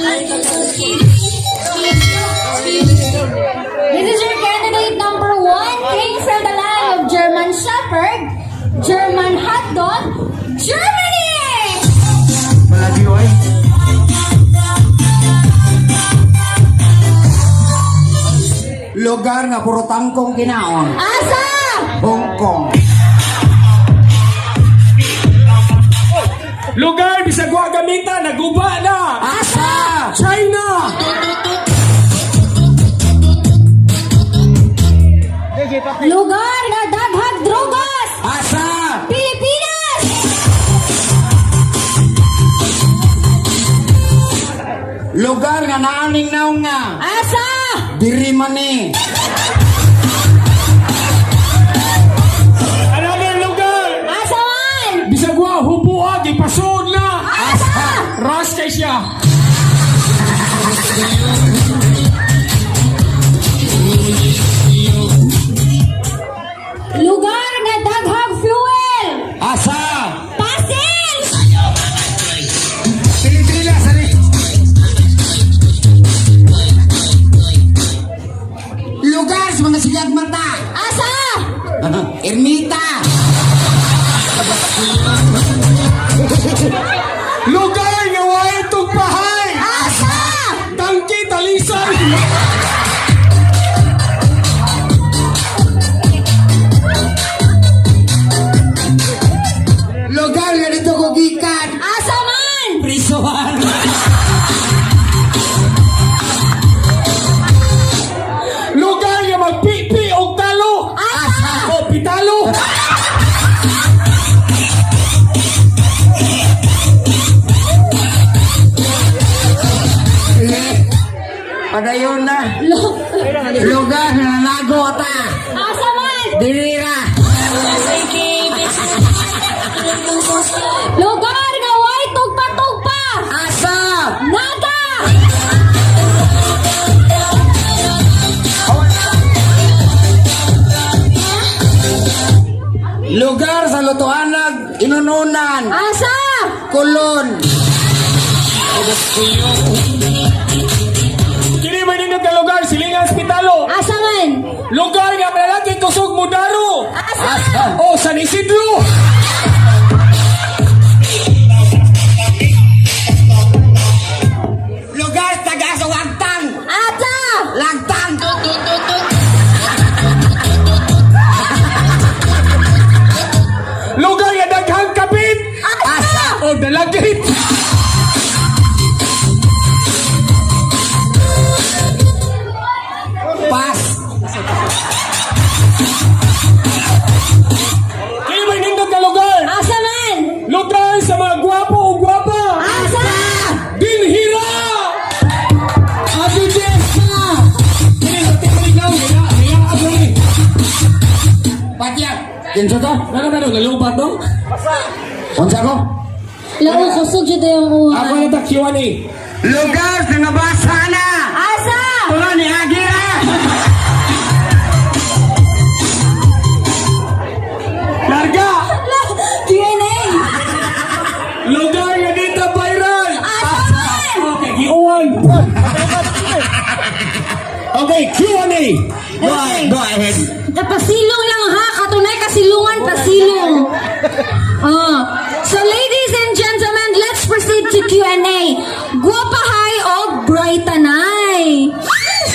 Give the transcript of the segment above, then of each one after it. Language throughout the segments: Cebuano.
This is your candidate number one, came from the land of German Shepherd, German Hot Dog, Germany! Palagi, oy. Lugar nga puro tangkong kinaon. Asa! Hong Kong. Lugar bisag wa gamita naguba na. Asa! China. Lugar nga daghag drogas! Asa! Pilipinas! Lugar nga naaning naong nga. Asa! Diri man ni. Another lugar. Asa man! Bisag wa hubua gipasod na. Asa! Ras kay siya. Lugar nga daghag fuel! Asa! Pasil! Pilipinas ani. Lugar sa mga sigat mata. Asa! Ermita. Lugar nga waay tugpahay. Asa! Tangki talisan. Lugar nga dito ko gikan. Asa man! Prisuhan. Lugar nga magpipi og talo. Asa! O pitalo. Padayon na. Lugar nga nago ta. Asa man! Dilira. Lugar nga way tugpa-tugpa! Asa! Naga! Lugar sa lutuanag, inununan, Asa! Kulon. Kini may nindot nga lugar silingan hospitalo. Asa man! Lugar nga malalaki kusog mudaro. Asa! O San Isidro. Lugar taga sa Wagtang. Asa! Lagtang. Lugar nga daghang kapit. Asa! O dalagit. Pass. Kini may nindot nga lugar. Asa man! Lugar sa mga gwapo o gwapa. Asa! Dinhira. Abi Jessa. Kini sa tingling nila nila ako ni. Patya. Kinsa to? Ano ba nalubat no? Unsa ko? Lao, kusog jud yung uha. Ako na ta Q&A. Lugar sa nga basa na. Asa! Wala ni Agira. Larga. Q&A! Lugar nga dito viral. Asa man! Okay, giuwan. Okay, Q&A. Go ahead. Pasilong lang ha, katunay kasilungan pasilong. Ah. So ladies and gentlemen, let's proceed to Q&A. Guwapahay o brightanay?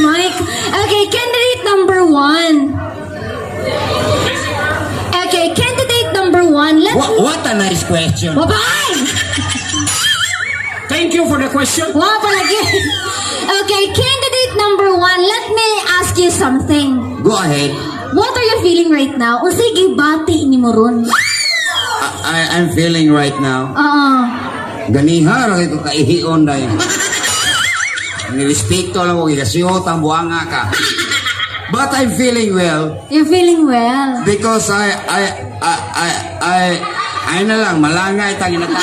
Mike. Okay, candidate number one. Okay, candidate number one. Let's What a nice question. Wapahay! Thank you for the question. Wa palagi. Okay, candidate number one, let me ask you something. Go ahead. What are you feeling right now? Unsay gibati nimo ron? I'm feeling right now. Oo. Ganiha ra ko kaihion dahil. Nirespeto lang ko kay ang buanga ka. But I'm feeling well You're feeling well. because I na lang malangay tangina ta.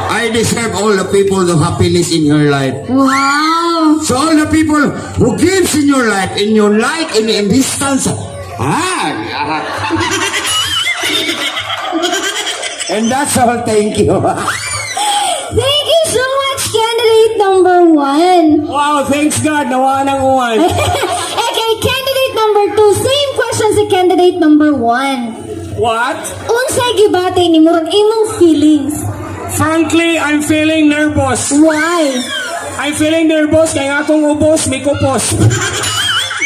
I deserve all the people the happiness in your life. Wow! So all the people who gives in your life, in your life, in distance, ah, and that's all. Thank you. Thank number 1. Wow, thanks God, nawala ng uwan. Okay, candidate number 2. Same question si candidate number 1. What? Unsay gibati nimo ron imong feelings? Frankly, I'm feeling nervous. Why? I'm feeling nervous kaya nga akong ubos, may kupos.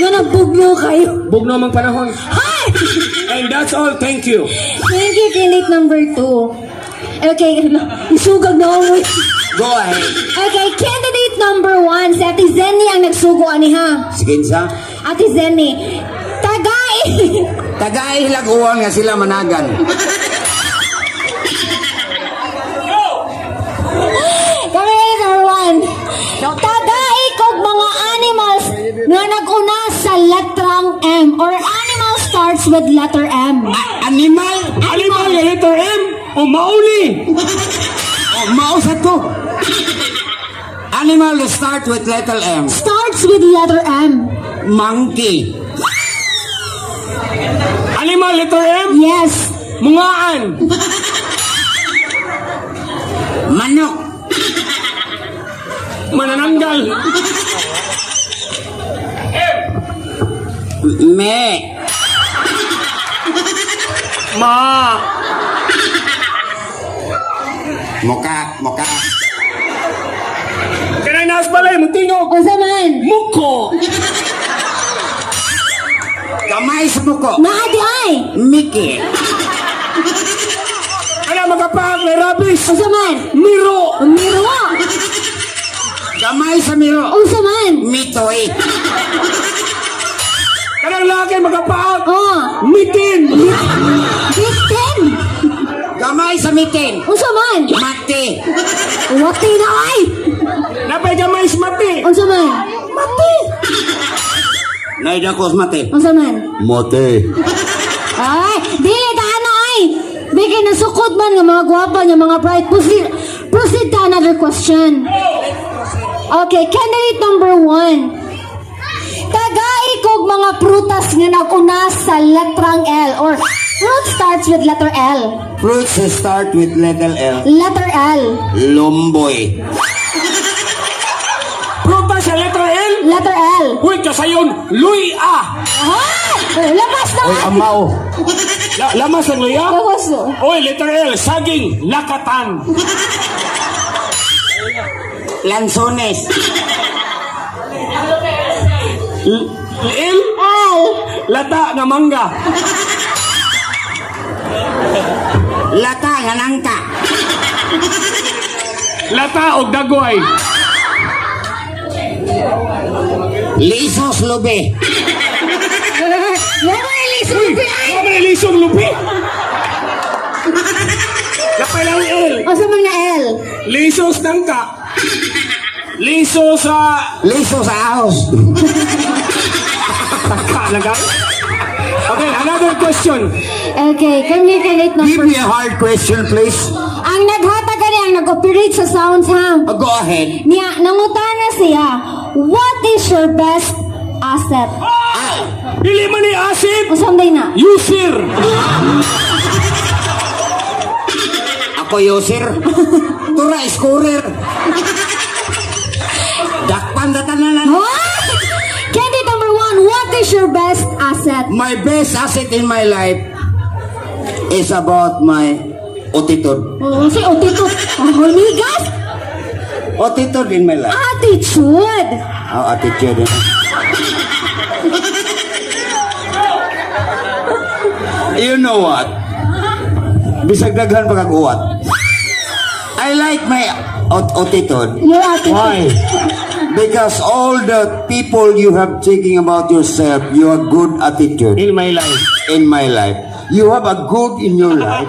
Nga nagbugno kayo. Bugno mang panahon. Hi! And that's all, thank you. Thank you, candidate number 2. Okay, isugag na ako. Go ahead. Okay, candidate number 1. Si Ate Zenny ang nagsugo ani ha. Sige sa. Ate Zenny, tagay! Tagay hilaguan nga sila managan. Candidate number 1. Tagay kog mga animals nga nag-una sa letrang M or animal starts with letter M. Animal. Animal nga letter M o mauli. Oh, mao sa to. Animal that start with letter M. Starts with letter M. Monkey. Animal letter M, Yes. mungaan. Manok. Manananggal. Me. Ma. Muka. Muka. Kanay naas balay, mutingog. Unsa man? Muko. Kamay sa muko. Naa di ay. Mickey. Ana magapaak na rabis. Unsa man? Miro. Miro. Kamay sa miro. Unsa man? Mitoy. Kanang laki magapaak. Oh, Mitin. Bitin. Gamay sa mitin. Unsa man? Mati. Wati na ay. Napay gamay sa mati. Unsa man? Mati. Naida ko sa mati. Unsa man? Mote. Ay, dili ta ano ay. Bigay na sukod man nga mga gwapa nga mga bright. Proceed, proceed to another question. Okay, candidate number 1. Tagai kog mga prutas nga nag-una sa letrang L or fruit starts with letter L. Fruits start with letter L. Letter L. Lomboy. Prutas sa letter L. Letter L. Uy, kasayon, luya. Ay! Labas na! Oy, amaw. Lamas ang luya? Labas na. Uy, letter L, saging, lakatan. Lansones. L, L, L. lata na mangga. Lata nga nangka. Lata og dagway. Lisos lubi. Wala ilisod ko ay! Wala man lisong lupi. Lapay lang L. O sa mga L? Lisos nangka. Liso sa Liso sa ahos. Taka lang ka. Okay, another question. Okay, come here, candidate Give number me a hard question, please. Ang naghatag kani ang nag-operate sa sounds ha. Go ahead. Niya, nangutana siya, what is your best asset? Dili man ni acid. O sunday na? User. Ako user. Tura scorer. Dakpan na tanan. What? Candidate number 1, what is your best asset? My best asset in my life is about my attitude. Oh, si attitude. Oh, migas. Attitude in my life. Attitude. Oh, attitude. You know what? Bisag daghan pa kag uwat. I like my attitude Your attitude. Why? because all the people you have thinking about yourself, you have good attitude In my life. In my life. You have a good in your life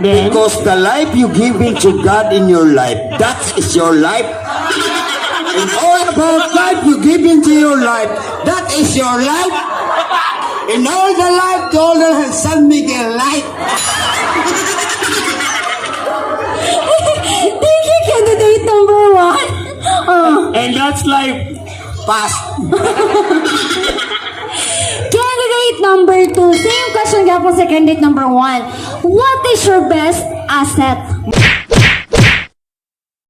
Then, because the life you give into God in your life, that is your life. And all about life you give into your life, that is your life. In all the life, to all the San Miguel life. Thank you, candidate number 1. Oh. And that's life. Pass. Candidate number 2. Same question po sa candidate number 1. What is your best asset?